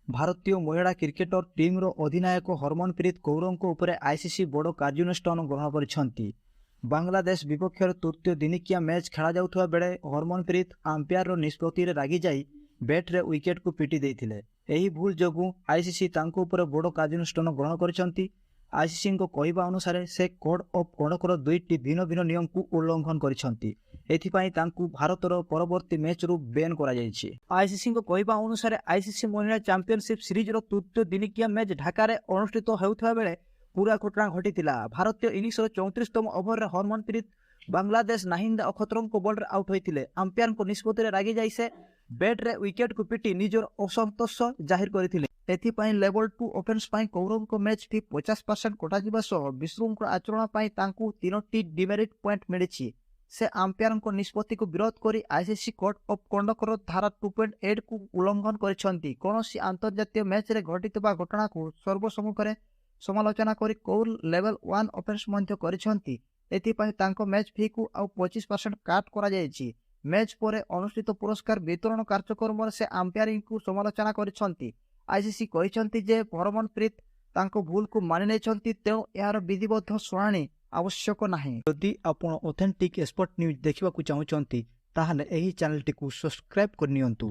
ଭାରତୀୟ ମହିଳା କ୍ରିକେଟ ଟିମ୍ର ଅଧିନାୟକ ହରମନପ୍ରୀତ କୌରଙ୍କ ଉପରେ ଆଇସିସି ବଡ଼ କାର୍ଯ୍ୟାନୁଷ୍ଠାନ ଗ୍ରହଣ କରିଛନ୍ତି। ବାଂଲାଦେଶ ବିପକ୍ଷରେ ତୃତୀୟ ଦିନିକିଆ ମ୍ୟାଚ୍ ଖେଳାଯାଉଥିବା ବେଳେ ହରମନପ୍ରୀତ ଅମ୍ପାୟାରର ନିଷ୍ପତ୍ତିରେ ରାଗିଯାଇ ବ୍ୟାଟ୍ରେ ୱିକେଟକୁ ପିଟି ଦେଇଥିଲେ। ଏହି ଭୁଲ ଯୋଗୁଁ ଆଇସିସି ତାଙ୍କ ଉପରେ ବଡ଼ କାର୍ଯ୍ୟାନୁଷ୍ଠାନ ଗ୍ରହଣ କରିଛନ୍ତି। ଆଇସିସିଙ୍କ କହିବା ଅନୁସାରେ, ସେ କୋଡ୍ ଅଫ୍ କଣ୍ଡକ୍ଟର ଦୁଇଟି ଭିନ୍ନ ଭିନ୍ନ ନିୟମକୁ ଉଲ୍ଲଂଘନ କରିଛନ୍ତି। ଏଥିପାଇଁ ତାଙ୍କୁ ଭାରତର ପରବର୍ତ୍ତୀ ମ୍ୟାଚ୍ରୁ ବ୍ୟାନ୍ କରାଯାଇଛି। ଆଇସିସିଙ୍କ କହିବା ଅନୁସାରେ, ଆଇସିସି ମହିଳା ଚାମ୍ପିଅନସିପ୍ ସିରିଜର ତୃତୀୟ ଦିନିକିଆ ମ୍ୟାଚ୍ ଢାକାରେ ଅନୁଷ୍ଠିତ ହେଉଥିବା ବେଳେ ପୁରା ଘଟଣା ଘଟିଥିଲା। ଭାରତୀୟ ଇନିଂସର 34ତମ ଓଭରରେ ହରମନପ୍ରୀତ ବାଂଲାଦେଶ ନାହିନ୍ଦା ଅଖତରଙ୍କ ବଲରେ ଆଉଟ୍ ହୋଇଥିଲେ। ଅମ୍ପାୟାରଙ୍କ ନିଷ୍ପତ୍ତିରେ ରାଗିଯାଇ ସେ ବ୍ୟାଟ୍ରେ ୱିକେଟକୁ ପିଟି ନିଜର ଅସନ୍ତୋଷ ଜାହିର କରିଥିଲେ। ଏଥିପାଇଁ ଲେଭେଲ 2 ଅଫେନ୍ସ ପାଇଁ କୌରଙ୍କ ମ୍ୟାଚ୍ ଫି 50% କଟାଯିବା ସହ ବିଶୃଙ୍ଖଳ ଆଚରଣ ପାଇଁ ତାଙ୍କୁ ତିନୋଟି ଡିମେରିଟ୍ ପଏଣ୍ଟ ମିଳିଛି। ସେ ଅମ୍ପାୟାରଙ୍କ ନିଷ୍ପତ୍ତିକୁ ବିରୋଧ କରି ଆଇସିସି କୋଡ୍ ଅଫ୍ କଣ୍ଡକ୍ଟର ଧାରା 2.8କୁ ଉଲ୍ଲଂଘନ କରିଛନ୍ତି। କୌଣସି ଆନ୍ତର୍ଜାତୀୟ ମ୍ୟାଚ୍ରେ ଘଟିଥିବା ଘଟଣାକୁ ସର୍ବସମ୍ମୁଖରେ ସମାଲୋଚନା କରି କୌର ଲେଭେଲ 1 ଅଫେନ୍ସ ମଧ୍ୟ କରିଛନ୍ତି। ଏଥିପାଇଁ ତାଙ୍କ ମ୍ୟାଚ୍ ଫିକୁ ଆଉ 25% କାଟ କରାଯାଇଛି। ମ୍ୟାଚ୍ ପରେ ଅନୁଷ୍ଠିତ ପୁରସ୍କାର ବିତରଣ କାର୍ଯ୍ୟକ୍ରମରେ ସେ ଅମ୍ପାୟାରିଂକୁ ସମାଲୋଚନା କରିଛନ୍ତି। ଆଇସିସି କହିଛନ୍ତି ଯେ ହରମନପ୍ରୀତ ତାଙ୍କ ଭୁଲକୁ ମାନି ନେଇଛନ୍ତି, ତେଣୁ ଏହାର ବିଧିବଦ୍ଧ ଶୁଣାଣି ଆବଶ୍ୟକ ନାହିଁ। ଯଦି ଆପଣ ଅଥେଣ୍ଟିକ୍ ସ୍ପୋର୍ଟ ନ୍ୟୁଜ୍ ଦେଖିବାକୁ ଚାହୁଁଛନ୍ତି, ତାହେଲେ ଏହି ଚ୍ୟାନେଲଟିକୁ ସବସ୍କ୍ରାଇବ୍ କରିନିଅନ୍ତୁ।